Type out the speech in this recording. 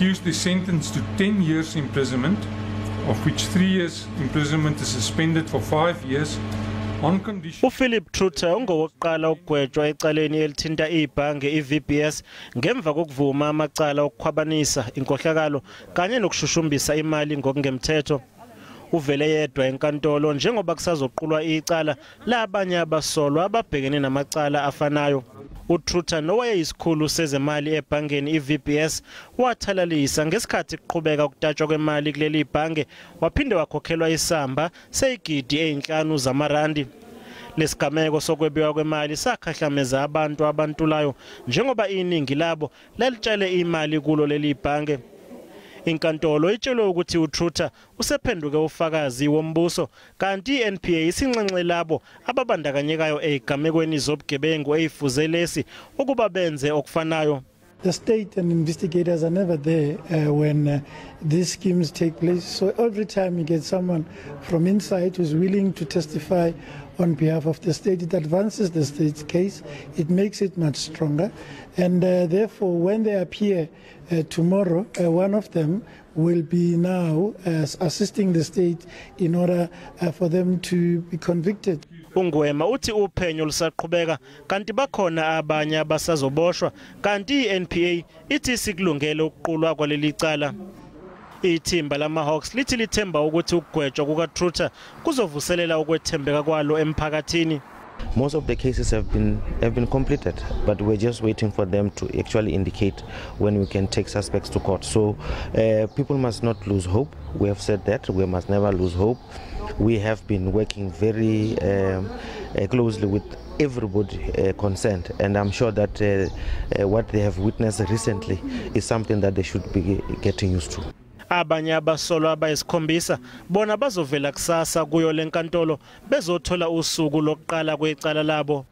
Accused is sentenced to 10 years imprisonment, of which 3 years imprisonment is suspended for 5 years on condition. uPhilip Truter ungowokuqala ukugwetshwa ecaleni elithinta ibhange iVBS ngemva kokuvuma amacala okukhwabanisa, inkohlakalo kanye nokushushumbisa imali ngokungemthetho. Uvele yedwa enkantolo njengoba kusazoqulwa icala labanye abasolwa ababhekene namacala afanayo. uTruter, nowayeyisikhulu sezemali ebhangeni iVBS, wathalalisa ngesikhathi kuqhubeka ukutatshwa kwemali kuleli bhange, waphinde wakhokhelwa isamba seyigidi ezinhlanu zamarandi. Lesigameko sokwebiwa kwemali sakhahlameza abantu abantulayo njengoba iningi labo lalitshale imali kulo leli bhange. Inkantolo itshelwe ukuthi uTruter usephenduke ufakazi wombuso, kanti iNPA isinxenxe labo ababandakanyekayo ezigamekweni zobugebengu ezifuze lesi ukuba benze okufanayo. The state and investigators are never there when these schemes take place. So every time you get someone from inside who's willing to testify on behalf of the state, it advances the state's case, it makes it much stronger. And therefore, when they appear tomorrow, one of them will be now assisting the state in order for them to be convicted. uNgwema uthi uphenyo lusaqhubeka kanti bakhona abanye abasazoboshwa, kanti iNPA ithi sikulungele ukuqulwa kwaleli cala. Ithimba lama-Hawks lithi lithemba ukuthi ukugwetshwa kukaTruter kuzovuselela ukwethembeka kwalo emphakathini. Most of the cases have been completed, but we're just waiting for them to actually indicate when we can take suspects to court. So people must not lose hope. We have said that we must never lose hope. We have been working very closely with everybody concerned, and I'm sure that what they have witnessed recently is something that they should be getting used to. Abanye abasolwa abayisikhombisa bona bazovela kusasa kuyo lenkantolo bezothola usuku lokuqala kwecala labo.